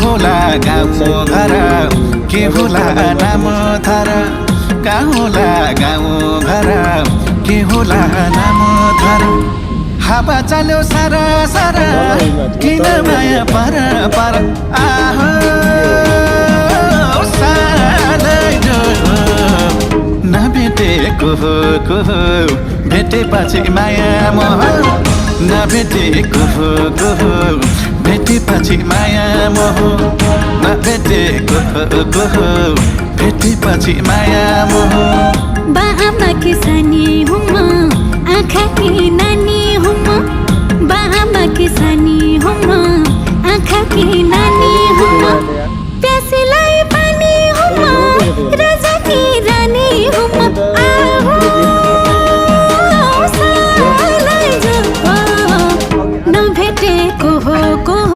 होला गाउँ घर के होला नाम थर कहाँ होला गाउँ घर के होला नाम थर हावा चल्यो सारा सारा किन माया पर पर आहो सालै जो नभेटेको को भेटेपछि माया मोह नभेटेको को भेटेपछि माया मोह नभेटेको को भेटेपछि माया मोह बाआमा की सानी हुँ म आँखा की नानी हुँ म बाआमा की सानी हुँ म